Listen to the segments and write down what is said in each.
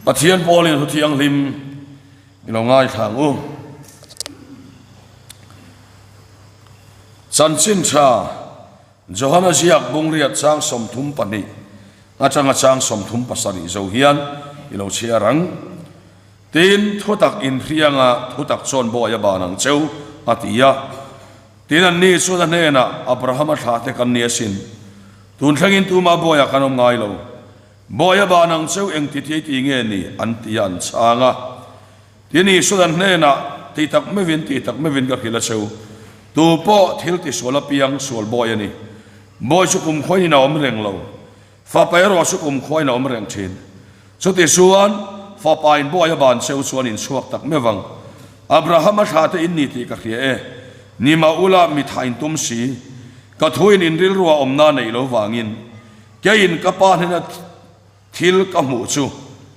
Pathian pawlin thu thianghlim i lo ngaithla ang u. Chanchin tha Johana ziak bungriat chang 32 atanga chang 37 zo hian i lo chhiar ang. Tin, thutak inhrianga thutak chuan bawi a ban ang cheu, a ti a. Tin, anni chuan a hnenah, Abrahama thlahte kan ni asin. Tun thlengin tumah bawiah kan awm ngai lo. Bawi a ban ang cheu engti thei ti nge ni? an ti a, an chhang a. Tin, Isuan an hnenah, Ti tak meuhin, ti tak meuhin ka hrilh a cheu. Tu pawh thil tisual apiang sual bawi a ni. Bawi chu kum khawiin a awm reng lo. Fapa erawh chu kum khuain a awm reng thin. Chuti chuan, Fapa in bawi a ban cheu chuan in chhuak tak meuh ang. Abrahama thla te in ni tih ka hria e. Ni mah ula mi tha in tum si. Ka thu in in rilrua awmna neih lo vangin, keiin ka pa hnena thil ka hmuh chu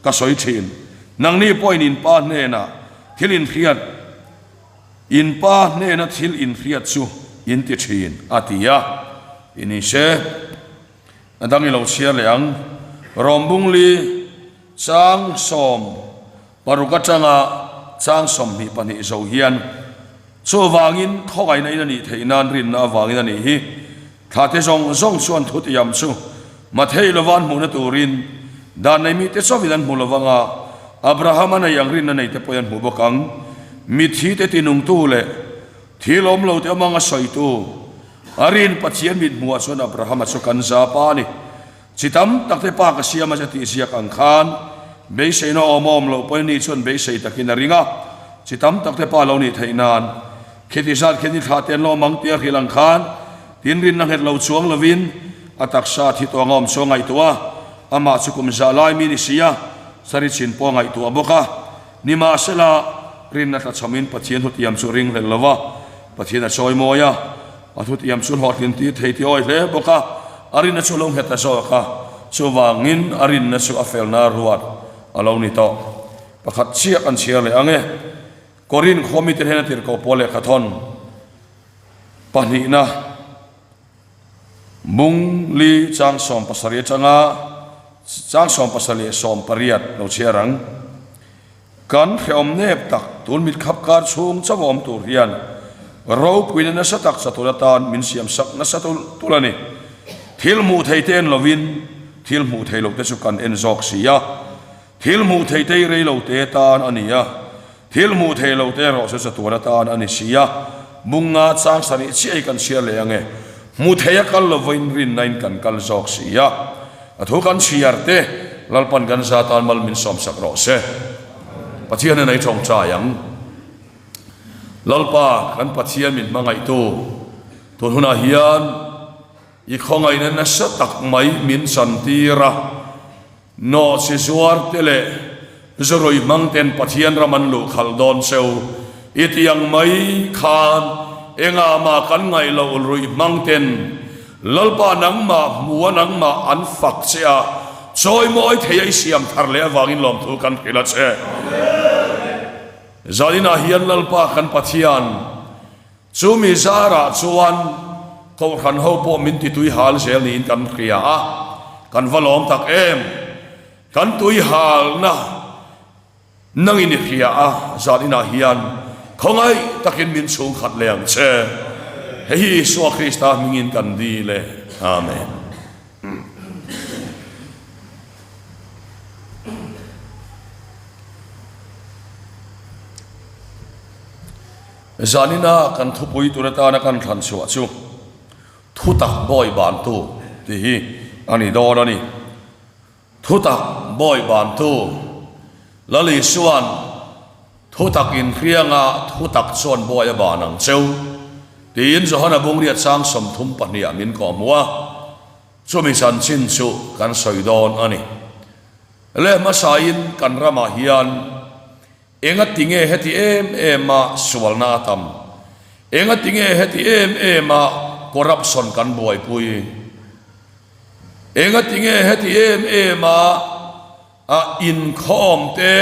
ka sawi thin. Nangni pawhin in pa hnena thil in hriat, in pa hnena thil in hriat chu in ti thin, a ti a. In inhre. A dang i lo chhiar leh ang. Rawmbungli chang 16 atanga chang 22 zo hian chuvangin khawngaihna in a nih theih nan rinna avangin a nih hi. Thlate zawng zawng chuan thutiam chu Mathei lova an hmuhna turin dan nei mite chauhin an hmu lo vang a, Abraham a nei ang rinna neite pawhin an hmu bawk ang. Mitthite tinungtu leh thil awm lote awm anga sawitu A rin Pathian mit hmuhah chuan Abrahama chu kan za pa a ni. Chi tam tak te pa ka siam a che tih ziak ang khan beiseina awm a awm loh pawhin ni chuan beisei takin a ring a, chi tam tak te pa lo nih theih nan khiti zat khian i thlah te an lo awm ang tih a hrilh ang khan tin rinna nghet lo chuang lovin a taksa thi tawng a awm chu a ngaihtuah a, amah chu kum za lai mi ni si a, sari chin pawh a ngaihtuah bawk a. Nimahsela, rinna tlachhamin Pathian thutiam chu ring hlel lo va, Pathian a chawi mawi a, a thutiam chu hlawhtlin tir thei tih awi hle bawk a, a rinna chu a lo nghet ta zawk a, chuvangin a rinna chu a felna ruat a lo ni tawh. Pakhat chiah kan chhiar leh ang e. Korin khua mite hnena tirhkoh pawl lehkha thawn pahnihna Mung li chang 17 atanga chang 7 leh 18 lo chhiar ang. Kan hrehawm nep tak tun mit khap kar chhung chauh awm tur hian ropuina nasa tak chatul atan min siam sak nasa tul tul a ni. Thil hmuh thei te en lovin thil hmuh thei loh te chu kan en zawk si a. Thil hmuh thei te hi rei lo te tan a ni a. Thil hmuh thei lo te erawh chu chatuan atan a ni si a, bunga chang sarih chiah hi kan chhiar leh ang e. Hmu thei a kal lovin rinna in kan kal zawk si a, a thu kan chhiar te Lalpan kan za tan mal min sawmsak rawh se. Pathian in ei tawngtai ang. Lalpa kan Pathian min hmangaihtu tun hunah hian i khawngaihna nasa tak mai min chantir a. Nawhchi zuar te leh zurui hmang ten Pathian ram an luh khalh dawn cheu i ti ang mai khan engah mah kan ngaih loh ruih hmang ten Lalpa nangmah hmu a nangmah an fak che a chawimawi thei a i siam thar leh avangin lawmthu kan hrilh a che. Zaninah hian Lalpa kan Pathian Chu mi zarah chuan Kohhran ho pawh min ti tui hal zel niin kan hria a, kan va lawm tak em! Kan tui halna nangin i hria a, zan inah hian khawngaih takin min chhungkhat leh ang che. Hei hi Isua Krista hmingin kan dil e. Amen. Zanina kan thupui tur atana kan thlan chhuah chu Thutak Bawi Bantu tih hi a ni dawn a ni. Thutak Bawi Bantu Lal Isua'n thutak inhrianga thutak chuan bawi a ban ang cheu tiin Johana Bungriat sang 32 ah min kawhhmuh a, chumi chanchin chu kan sawi dawn a ni. Leh hmasain kan ramah hian Enga tinge heti em em a sualna a tam? Enga tinge heti em em a corruption kan buaipui? Enga tinge heti em em a a inkhawm te,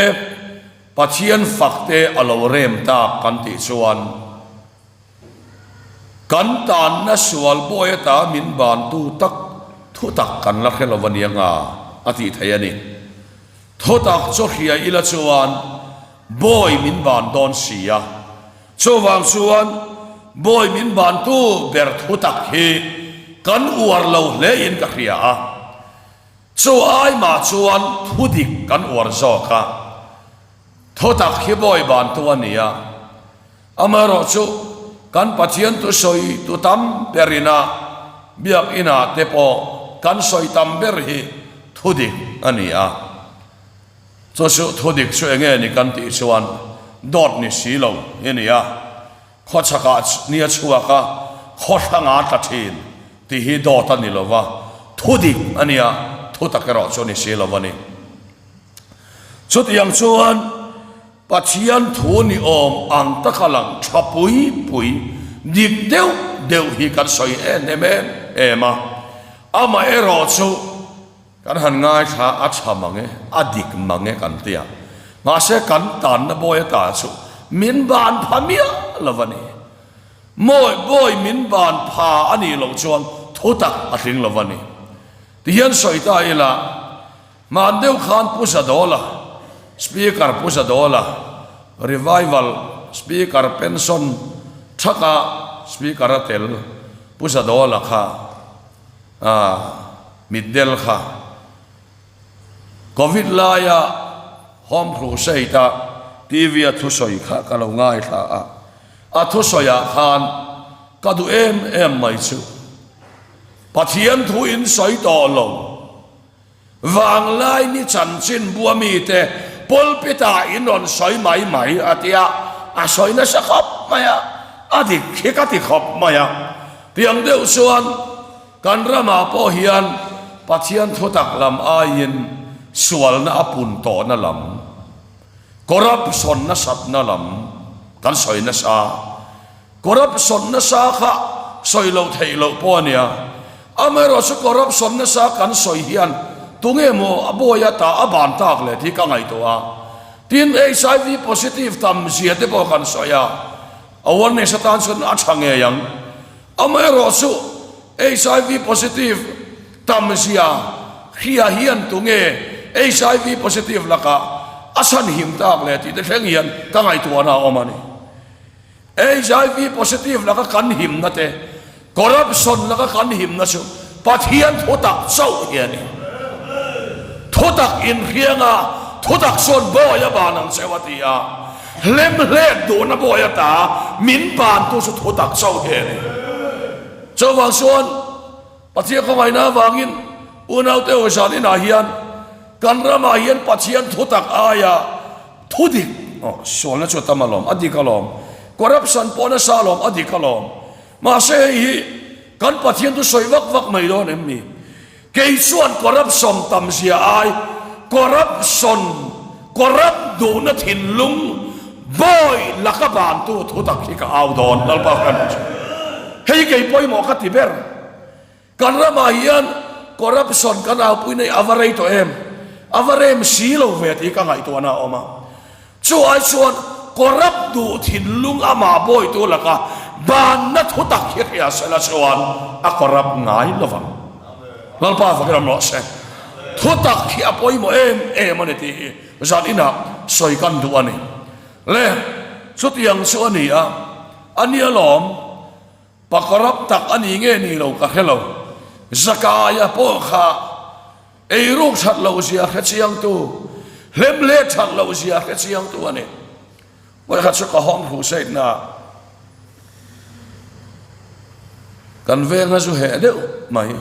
Pathian fak te a lo rem tak kan tih chuan kan tanna sual bawi ata min bantu tak thu tak kan la hre lo a nia nga a tih theih a ni. Thutak chu hria ila chuan bawi min ban dawn si a, chuvang chuan bawi min bantu ber thutak hi kan uar lo hle in ka hria a, chu ai mah chuan thudik kan uar zawk a, thutak hi bawi bantu a ni a, amaherawh chu kan Pathian thusawi tu tam ber ina biakina te pawh kan sawi tam ber hi Thudik a ni a, chu chu thudik chu enge ni kan tih chuan dawt ni si lo i ni a, khawchhakah ni a chhuak a, khaw hranga tla thin tih hi dawt a ni lo va, thudik a ni a, thutak erawh chu ni si lo a ni. Chutiang chuan Pathian thu ni awm ang taka lang tha pui pui, dik deuh deuh hi kan sawi em em em em a, amaherawh chu kan han ngaithla a tha mang e, a dik mang e kan ti a, mahse kan tanna bawi ata chu min ban pha miah lo a ni. Mawi bawi min ban pha a nih loh chuan thutak a tling lo a ni. Tihian sawi ta ila. Hman deuh khan Pu Zadawla, Speaker Pu Zadawla, Revival Speaker pension thaka Speaker a tel Pu Zadawla kha ah mitdel kha Covid laia Home Crusade a TV a thusawi kha ka lo ngaithla a, a thusawiah khan ka duh em em mai chu Pathian thu in sawi tawh lo. Vanglai ni chanchin bua mite pulpit ah in rawn sawi mai mai a ti a, a sawi nasa khawp mai a, a dik hi ka ti khawp mai a. Tiang deuh chuan kan ramah pawh hian Pathian thutak lam aiin sualna a pun tawhna lam, corruption nasatna lam kan sawi nasa. Corruption nasa kha sawi loh theih loh pawh a nia. Amaherawh chu corruption nasa kan sawi hian tunge maw a bawi a ta a ban tak leh tih ka ngaihtuah a. Tin, HIV positive tam zia te pawh kan sawi a, awareness atan chuan a tha ngei ang. Amaherawh chu HIV positive tam zia hria hian tunge HIV positive lakah a chhanhim tak leh tih te thleng hian ka ngaihtuahna a awm a ni. HIV positive laka kan himna te, corruption laka kan himna chu Pathian thutak chauh hi a ni. Thutak inhrianga thutak chuan bawi a ban ang cheu a ti a, hlemhlet duhna bawi ata min bantu chu thutak chauh hi a ni. Chuvang chuan Pathian khawngaihna avangin unaute aw zan inah hian kan ramah hian Pathian thutak aia Thudik, aw, sualna chu a tam alawm, a dik alawm. Corruption pawh nasa alawm, a dik alawm. Mahse hei hi kan Pathian chu sawi vak vak mai dawn em ni? Kei chuan corruption tam zia ai, corruption, corrupt duhna thinlung bawi laka bantu thu tak hi ka au dawn, Lalpa kan chu. Hei kei pawimawh ka ti ber. Kan ramah hian corruption kan aupui nei a va rei tawh em? A va rem si lo ve tih ka ngaihtuahna a awm a. Chu ai chuan corrupt duh thinlung amah bawitu laka banna thu tak hi hria sela chuan a corrupt ngai lo vang. Lalpa fakin awm rawh se. Thu tak hi a pawimawh em em a ni tih hi zan inah sawi kan duh a ni. Le, chutiang chu a ni a, a ni alawm. Pa corrupt tak a ni nge ni lo ka hre lo. Zakaia pawh kha eiruk that loh zia hre chiangtu, hlemhle that loh zia hre chiangtu a ni. Vawikhat chu ka hawng crusade na kan venga zu heh deuh mai,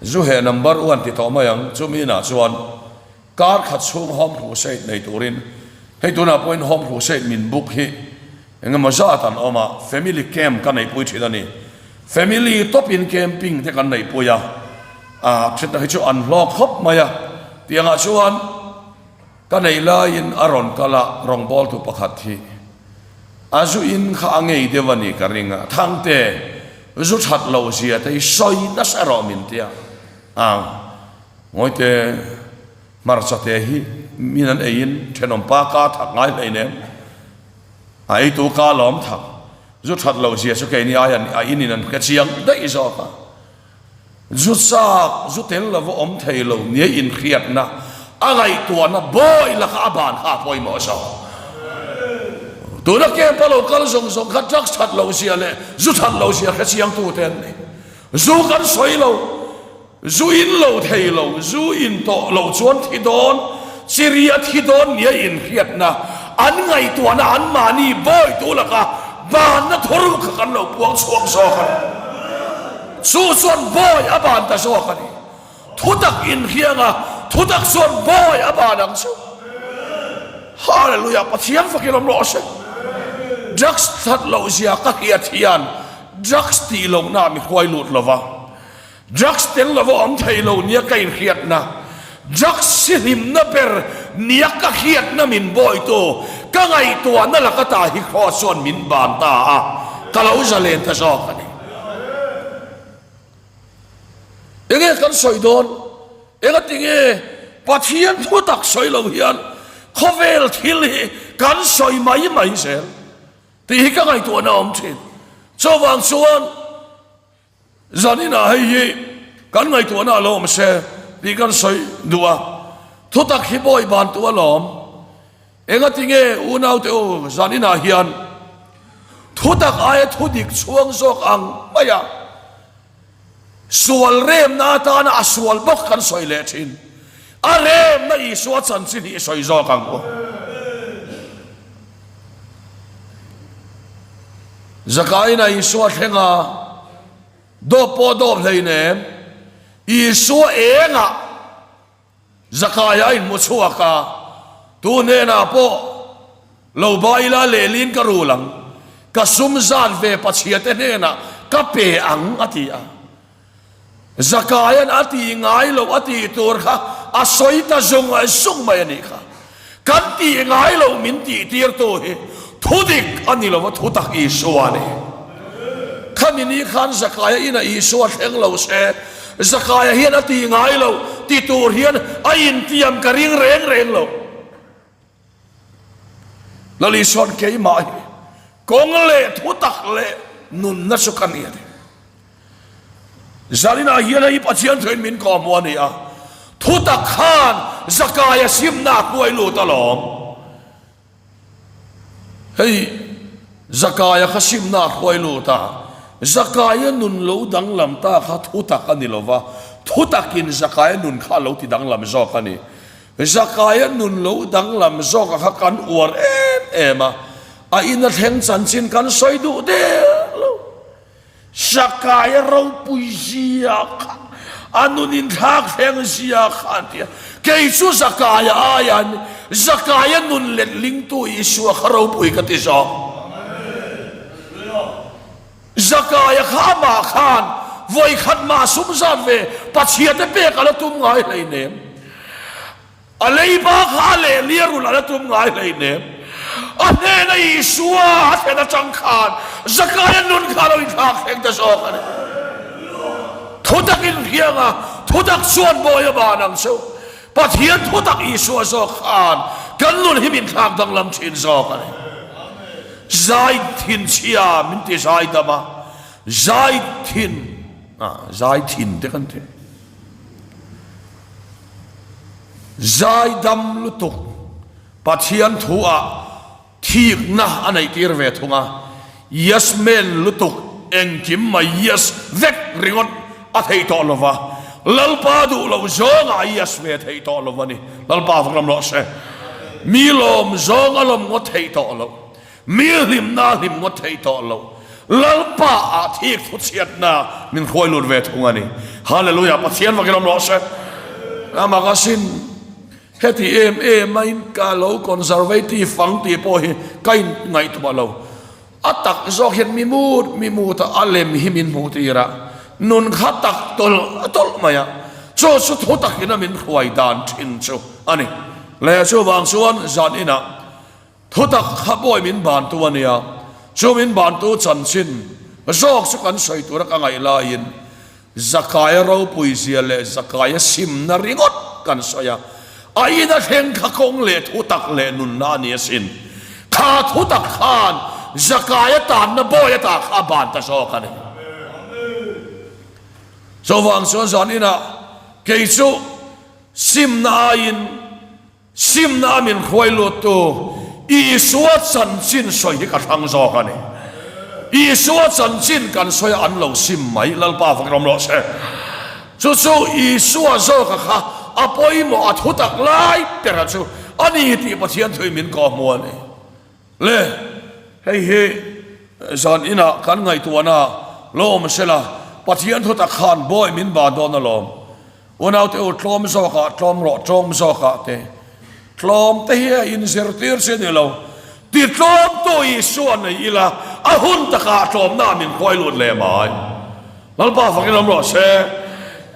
zu heh number one ti tawh mai ang, chumi inah chuan Kar khat chhung Home Crusade nei turin hei tunah pawhin Home Crusade min book hi engemaw zat an awm a, family camp ka neihpui thin a ni. Family tawpin camping te kan neihpui a, ah thenna hi chu an hlawk khawp mai a, tiangah chuan ka neih laiin a rawn kal a, rawngbawltu pakhat hi a zu in kha a ngei deuh a ni ka ring a, Thangte zu that loh zia te hi sawi nasa erawh min tia ang. Ngawite, hmarcha te hi min an eiin thenawm pa ka thak ngai hlei nem. A eitu ka lawm thak. Zu that loh zia chu keini ai an a in in an hre chiang daih zawk a. Zu chak, zu tel lova awm thei lo nia inhriatna. A ngaihtuahna bawi laka a ban kha a pawimawh zawk. Tuna camp a lo kal zawng zawng kha drugs that loh zia leh zu that loh zia hre chiangtute an ni. Zu kan sawi lo, zu in lo thei lo, zu in tawh lo chuan thi dawn, chiria thi dawn nia inhriatna, an ngaihtuahna anmahni bawitu laka banna thuruk kha kan lo puang chhuak zawk a ni. Chu chuan bawi a ban ta zawk a ni. Thutak inhriang a, thutak chuan bawi a ban ang chu. Hallelujah, Pathian fakin awm rawh se. Drugs that loh zia ka hriat hian drugs tih lohna mi hruai lut lo va. Drugs tel lova awm thei lo nia ka inhriatna, drugs hi hlimna ber nia ka hriatna min bawitu ka ngaihtuahna laka ta hi Kraws chuan min ban ta a, ka lo zalen ta zawk a ni. Enge kan sawi dawn? Engati nge Pathian thu tak sawi lo hian khawvel thil hi kan sawi mai mai zel tih hi ka ngaihtuahna a awm thin. Chuvang chuan zaninah hei hi kan ngaihtuahna a lo awm se tih kan sawi duh a. Thutak hi bawi bantu alawm. Engati nge unaute u zaninah hian thutak aia thudik chhuang zawk ang maia sual remna atana a sual bawk kan sawi leh thin. A remna Isua chanchin hi i sawi zawk ang u. Zakaina Isua thlenga dawp pawh dawp hleinem Isua engah Zakaia a inhmu chhuak a, Tu hnenah pawh lo ba ila lehlin ka rul ang, ka sum zat ve pachhiate hnenah ka pe ang, a ti a. Zakaia'n a tih ngai loh a tih tur kha a sawi ta zung zung mai a nih kha. Kan tih ngai loh min tih tirtu hi thudik a ni lo va, thutak Isua a ni. Khami ni khan Zakaia inah Isua thleng lo se, Zakaia hian a tih ngai lo ti tur hian a intiam ka ring reng reng lo. Lal Isua'n keimah hi kawng leh thutak leh nunna chu ka ni a ti. Zaninah hian hei Pathian thuin min kawhhmuh a ni a, thutak khan Zakaia simna a hruai lut alawm. Hei Zakaia kha simna a hruai lut a, Zakaia nun lo danglam ta kha thutak a ni lo va, thutakin Zakaia nun kha a lo ti danglam zawk a ni. Zakaia nun lo danglam zawka kha kan uar em em a, a ina thleng chanchin kan sawi duh der lo. Zakaia ropui zia kha, a nun inthlak thleng zia kha an ti a. Kei chu Zakaia aian Zakaia nun letlingtu Isua kha ropui ka ti zawk. Zakaia kha amah khan vawikhat mah sum zat ve Pathiate pek a la tum ngai hleinem. A leiba kha a lehli a rulh a la tum ngai hleinem. A hnena Isua a thlen atang khan Zakaia nun kha a lo inthlak thleng ta zawk a ni. Thutak inhriang a, thutak chuan bawi a ban ang chu. Pathian thutak Isua zawk khan kan nun hi min thlak danglam thin zawk a ni. Zai thin chhia min ti zai dam a, zai thin, zai thin te kan ti. Zai dam lutuk Pathian thu ah thikna a neih tir ve thung a, yes man lutuk engkim mai yes vek ringawt a theih tawh lo va, Lalpa duh loh zawngah a yes ve theih tawh lo a ni. Lalpa vak lam rawh se. Mi lawm zawng a lawm ngawt theih tawh loh. Mi hlimna a hlim ngawt theih tawh loh. Lalpa ah thik thu chhiatna min hruai lut ve thung a ni. Hallelujah Pathian vakin awm rawh se. A mak asin. Heti em em a in ka lo conservative ang tih pawh hi ka in ngaihtuah lo. A tak zawk hian mi mut mi mut a a lem hi min hmuh tir a, nun kha tak tawlh tawlh mai a, chu chu thu takin a min hruai dan thin chu a ni. Leh chuvang chuan zan inah Thutak kha bawi min bantu a nia, chu min bantu chanchin zawk chu kan sawi tura ka ngaih laiin Zakaia ropui zia leh Zakaia simna ringawt kan sawi a, a ina thleng kha kawng leh thutak leh nunna a ni asin. Kha thutak khan Zakaia tanna bawi ata kha a ban ta zawk a ni. Chuvang chuan zan inah kei chu simna aiin. Simna a min hruai luttu Isua chanchin sawi hi ka thlang zawk a ni. Isua chanchin kan sawi a an lo sim mai, Lalpa fak rawm rawh se. Chu chu Isua zawka kha a pawimawh a thutak lai bera chu a ni tih Pathian thuin min kawhhmu a ni. Le, hei hi zan inah kan ngaihtuahna lo awm sela, Pathian thutak khan bawi min ban dawn alawm. Unaute u tlawm zawkah tlawm rawh, tlawm zawkah te tlawm te hi a inzirtir chi a ni lo. Ti tlawmtu Isua nei ila a hun takah tlawmna min khuai lut leh mai. Lalpa fakin awm rawh se.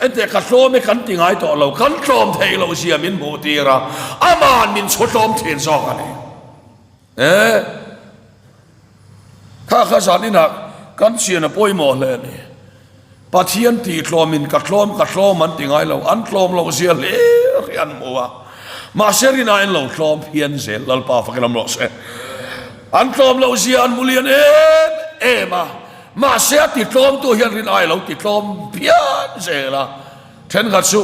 Enteh ka tlawm i kan ti ngai tawh lo, kan tlawm theih loh zia min hmuh tir a, ama'n min chhu tlawm thin zawk a ni. E, kha kha zan inah kan chian a pawimawh hle a ni. Pathian tih tlawmin ka tlawm ka tlawm an ti ngai lo, an tlawm loh zia hlir hi an hmu a. Mahse rinain lo tlawm phian zel, Lalpa fakin awm rawh se. An tlawm loh zia an hmu lian em em a, mahse a ti tlawmtu hian rinai lo ti tlawm phian zel a. Thenkhat chu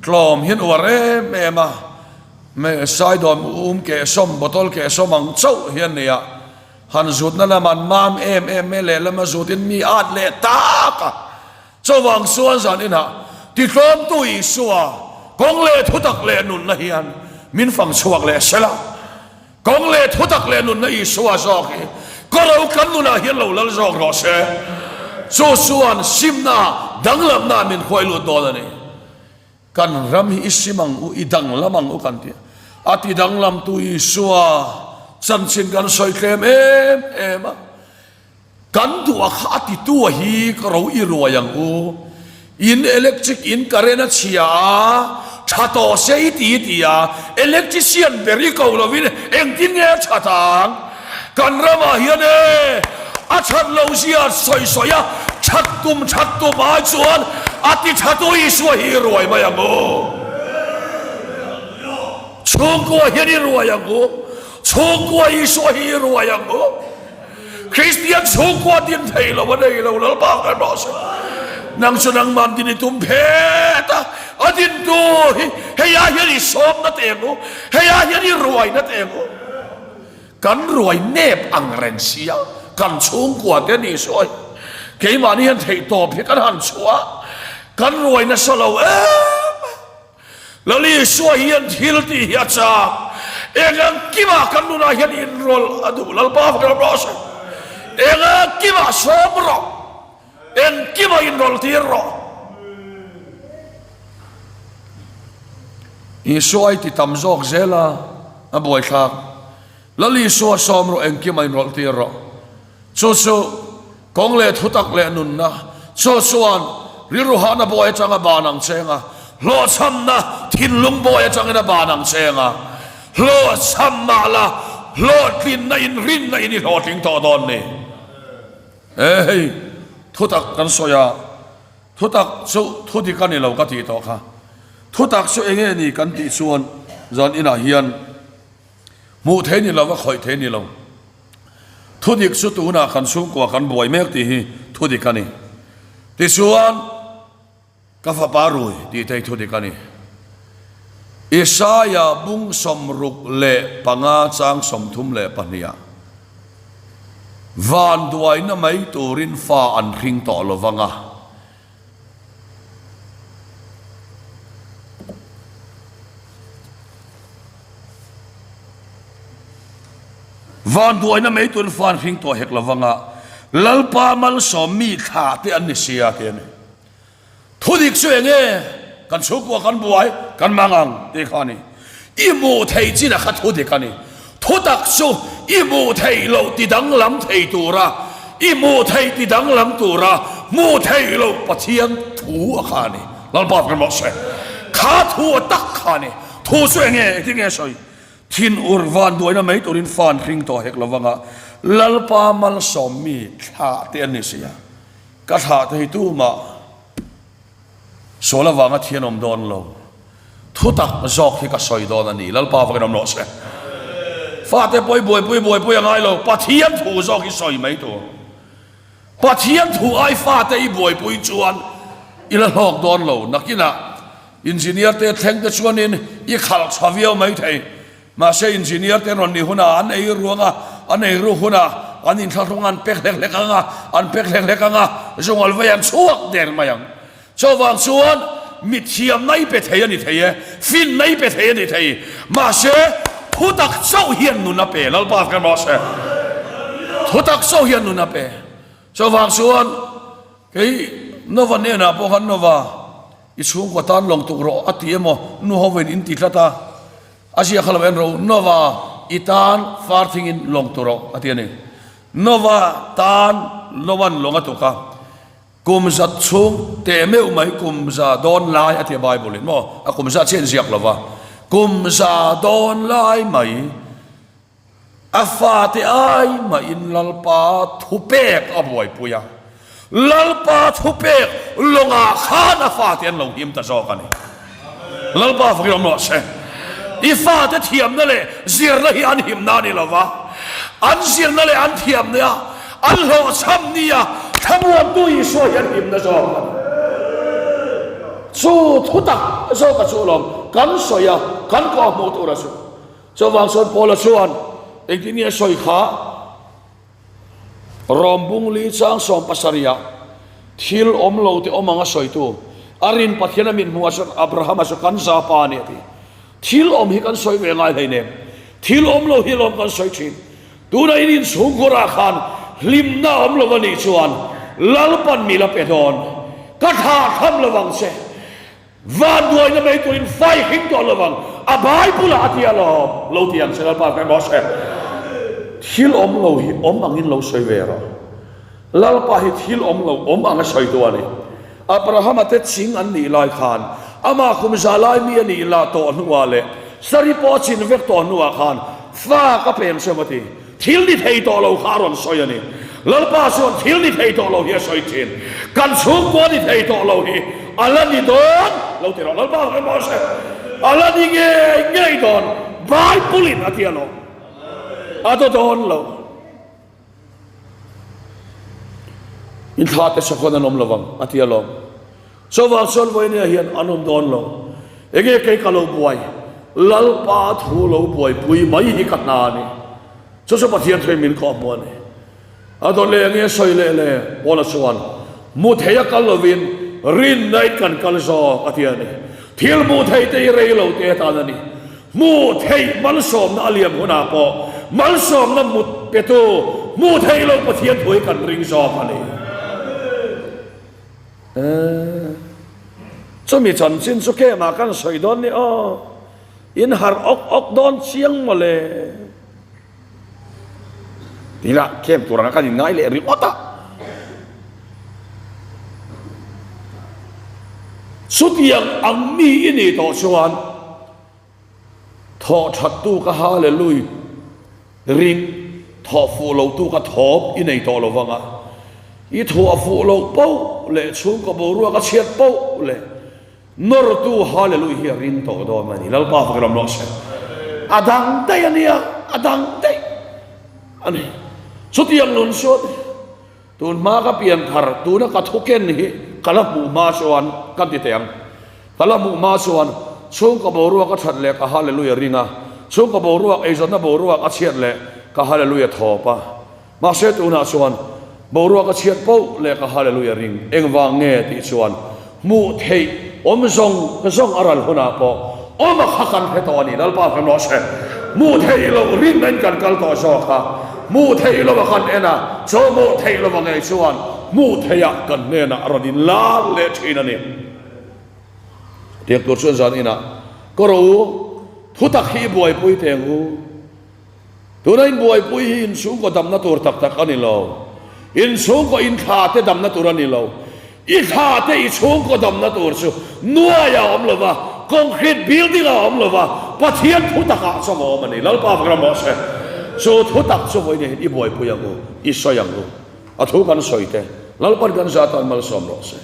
tlawm hian uar em em a. Me saidawn um kehsawm, bottle kehsawm ang chauh hi a ni a, han zutna lam an mam em em mai lehlam a zutin mi at leh tak a. Chuvang chuan zan inah titlawmtu Isua kawng leh thutak leh nunna hian min fang chhuak leh sela. Kawng leh thutak leh nunna Isua zawk hi kawro kan nunah hian lo lal zawk rawh se. Chu chuan simna danglamna min hruai lut dawn a ni. Kan ram hi i sim ang u, i danglam ang u kan ti a. A ti danglamtu Isua chanchin kan sawi tlem em em a. Kan duh a kha a titu a hi ka ro i ruai ang u. In electric in current a chhia a, tha tawh se i ti ti a, electrician ber i ko lovin engtin nge a that ang? Kan ramah hian e, a that lo zia sawi sawi a, that tum that tum ai chuan a ti thatu Isua hi i ruai mai ang u. Chhungkua hian i ruai ang u. Chhungkua Isua hi i ruai ang u. Kristian chhungkua din thei lo a nei lo Lalpa kan rawh se. Nang chu nangman din i tum phet a, a dintu hi hei ah hian i sawmna teh ang u, hei ah hian i ruaina teh ang u. Kan ruai nep ang reng sia, kan chhungkua te ni sawi. Keimahni hian theihtawp hi kan han chhuah, kan ruai nasa lo em. Lal Isua hian thil tih hi a chak. Engang kimah kan nunah hian inrawlh a duh. Lalpa fak ram rawh se. Engang kimah sawm rawh. Engkimah inrawlh tir rawh. Isua i ti tam zawk zel a, a buaithlak. Lal Isua sawm rawh, engkimah inrawlh tir rawh. Chu chu kawng leh thutak leh nunna, chu chuan rilru hahna bawi atanga ban ang cheng a, hlawhchhamna thinlung bawi atangin a ban ang cheng a, hlawhchham mah la hlawhtlinna inrinna in i hlawhtling tawh dawn ni. E hei, thutak kan sawi a, thutak chu thudik a ni lo ka tih tawh kha. Thutak chu eng nge ni kan tih chuan zan inah hian hmuh thei ni lo va khawih thei ni lo. Thudik chu tunah kan chhungkua kan buai mek tih hi thudik a ni. Tichuan, ka fapa rui tih te hi thudik a ni. Isaia bung 65 chang 32 ah, Vanduaina mai turin fa an hring tawh lo vang a. Vanduaina mai tun fan hring tawh hek lovang a, Lalpa malsawm mi thla te an ni sia ti a ni. Thudik chu eng nge? Kan chhungkua kan buai, kan mang ang tih kha a ni. I hmuh theih chin a kha thudik a ni. Thutak chu i hmuh theih loh ti danglam thei tura, i hmuh theih ti danglam tura hmuh theih loh Pathian thu a kha a ni. Lalpa kan rawh se. Kha thu a tak kha a ni. Thu chu eng nge? Engtin nge a sawi? Thinur vanduaina mai turin fan hring tawh hek lovanga Lalpa malsawm mi thlah te an ni si a. Ka thlah te hi tumah Sual avanga thi an awm dawn lo. Thutak zawk hi ka sawi dawn a ni. Lalpa vakin awm rawh se. Fate pawh i buaipui buaipui a ngai lo. Pathian thu zawk hi sawi mai tur. Pathian thu ai fate i buaipui chuan i la hlawk dawn lo. Nakinah. Engineer te thleng te chuanin i khalh tha viau mai thei. Mahse engineer te rawn nih hunah an ei ruang a, an ei ruk hunah an inthlahrung an pek hlek hlek ang a, an pek hlek hlek ang a, zungal vei an chhuak der mai ang. Chuvang chuan mi thiamna i pe thei a ni thei e, finna i pe thei a ni thei, mahse thutak chauh hian nun a pe, Lalpa ka rawh se. Thutak chauh hian nun a pe. Chuvang chuan kei Nova hnenah pawh khan Nova i chhungkaw tan lawng tuk rawh a ti emaw nu hovin in ti tlat a, a ziak kha lo en rawh u, Nova i tan far thingin lawng tu rawh a ti a ni. Nova tan Novan lawng a tuk a. Kum zat chhung teh meuh mai kum za dawn lai a ti a Bible in maw a kum zat chiah in ziak lova kum za dawn lai mai a fate ai mah in Lalpa thupek a buaipui a Lalpa thupek lawngah khan a fate an lo him ta zawk a ni Lalpa fakin awm rawh se i fate thiamna leh zirna hi an himna a ni lova an zirna leh an thiamna an hlawhchham nia thlamuantu Isua hi an himna zawk a ni. Chu thu tak zawk a chu alawm kan sawi a, kan kawh hmuh tur a chu. Chuvang chuan Paula chuan engtin nge a sawi kha? Rom bung li chang 70 ah thil awm lo te awm ang a sawitu a rin Pathian a min hmuh ah chuan Abrahama chu kan za pa a ni a ti. Thil awm hi kan sawi ve ngai hleinem. Thil awm lo hi alawm kan sawi thin. Tuna in inchhungkhurah khan hlimna awm lo a nih chuan Lalpan mi la pe dawn. Ka thlah tham lo vang che. Vanduaina mai turin fai hring tawh lo vang. A Bible-ah a ti alawm. Lo ti ang che Lalpa hmel maw hre. Thil awm lo hi awm angin lo sawi ve rawh. Lalpa hi thil awm lo awm ang a sawi tu a ni. Abrahama te ching an nih lai khan amah kum za lai mi a nih lah tawh hnuah leh Sari pawh a chin vek tawh hnuah khan fa ka peng sem a ti. Thil ni thei tawh lo kha a rawn sawi a ni. Lalpa chuan thil ni thei tawh lo hi a sawi thin. Kan chhungkua ni thei tawh lo hi a la ni dawn lo ti rawh. Lalpa hre maw se a la ni ngei ngei dawn. Bible in a ti alawm. A daw dawn lo. In thla te sakhawn an awm lo vang a ti alawm. Chuvang chuan vawinia hian an awm dawn lo. Enge kei ka lo buai? Lalpa thu lo buaipui mai hi ka hna a ni. Chu chu Pathian thuin min kawh hmu a ni. A dawt leh enge sawi leh le? Paula chuan, Hmu thei a kal lovin rinna in kan kal zawk a ti a ni. Thil hmuh theih te hi rei lo te atan a ni. Hmuh theih malsawmna a liam hunah pawh malsawmna mut petu hmuh theih loh Pathian thu hi kan ring zawk a ni. Chumi chanchin chu kemah kan sawi dawn ni aw, in harh awk awk dawn chiang mawle. Tila camp tur anga kan inngai leh ringawt a. Chutiang ang mi i nih tawh chuan thawh that tu ka Hallelui ring, thawh fuh lo tu ka thawm i nei tawh lo vang a. I thuah fuh loh poh leh chhungkaw boruak a chhiat poh leh Nawrtu Hallelujah hi a ring tawh dawn a ni. Lalpa fak ram rawh se. A dang daih a nia, a dang daih a ni. Chutiang nun chuan tun hma ka pian thar, tuna ka thu ken hi ka la hmuh hma chuan kan ti teh ang. Ka la hmuh hma chuan chhungkaw boruak a that leh ka Hallelujah ring a, chhungkaw boruak eizawnna boruak a chhiat leh ka Hallelujah thawp a. Mahse tunah chuan boruak a chhiat poh leh ka Hallelujah ring engvang nge tih chuan hmuh theih awm zawng zawng a ral hunah pawh awm a kha kan hre tawh a ni. Lalpa hre rawh se. Hmuh theih loh rinna in kan kal tawh zawk a, hmuh theih loh a kan en a, chaw hmuh theih loh a ngei chuan hmuh theih ah kan hnenah a rawn inlar leh thin a ni. Tiang tur chuan zan inah ka ro u, thutak hi i buaipui teng u. Tuna inbuaipui hi inchhungkaw damna tur tak tak a ni lo. Inchhungkaw inthla te damna tur a ni lo. I thla te i chhungkaw damna tur chu nuai a awm lo va, concrete building a awm lo va, Pathian thu takah chuan a awm a ni. Lalpa vak ram rawh se. Chu thu tak chu vawiin hian i buaipui ang u, i sawi ang u. A thu kan sawi te, Lalpan kan zah tan malsawm rawh se.